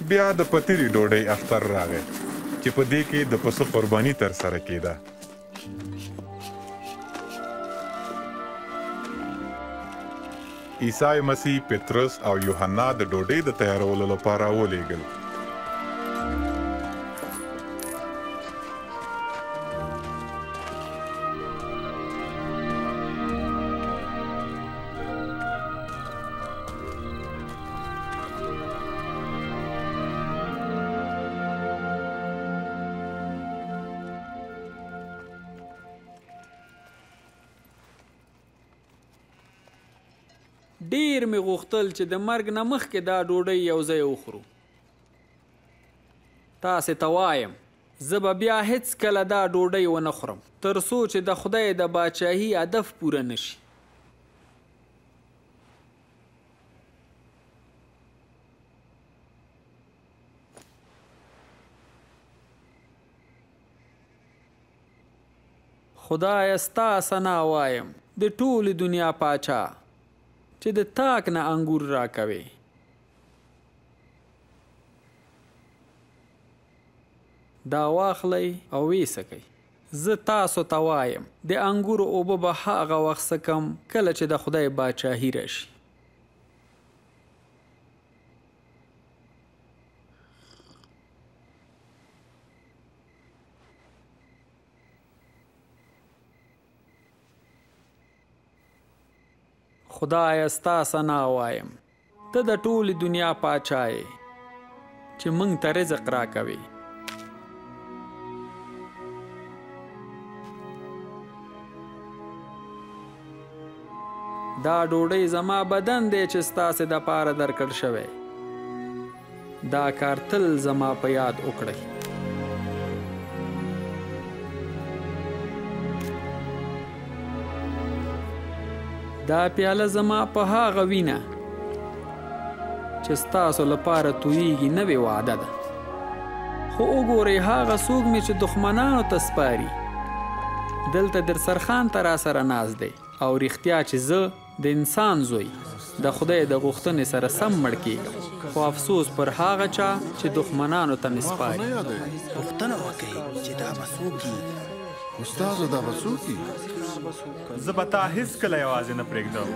بیا د پتیرې ډوډۍ اختر راغی چې په دې کې د پسه قرباني ترسره کېده. عیسی مسیح پطرس او یوحنا د ډوډۍ د تیارولو لپاره ولېږل. ډیر مې غوښتل چې د مرګ نه مخکې دا ډوډۍ یو ځای وخورو. تاسې ته وایم، زه به بیا هیڅکله دا ډوډۍ ونه خورم تر څو چې د خدای د باچاهي هدف پوره نه شي. خدایه ستا ثنا وایم، د ټولې دنیا پاچا، چې د تاک نه انګور راکوې. دا واخلئ او ویې څکئ. زه تاسو ته وایم، د انګورو اوبه به هغه وخت څکم کله چې د خدای باچاهي راشي. خدایه ستا ثنا وایم، ته د ټولې دنیا پاچا یې چې موږ ته رزق راکوې. دا ډوډۍ زما بدن دی چې ستاسې دپاره درکړ شوی. دا کار تل زما په یاد وکړئ. دا پیاله زما په هغه وینه چې ستاسو لپاره تویږي نوې وعده ده. خو وګورئ، هغه څوک مې چې دښمنانو ته سپاري دلته درسرخان ته راسره ناست دی، او رښتیا چې زه د انسان زوی د خدای د غوښتنې سره سم مړ کېږم، خو افسوس پر هغه چا چې دښمنانو ته مې سپاري. پوښتنه وکړئ چې دا به څوک وي؟ استاده، دا به څوک وي؟ زه به تا هیڅکله یوازې نه پرېږدم.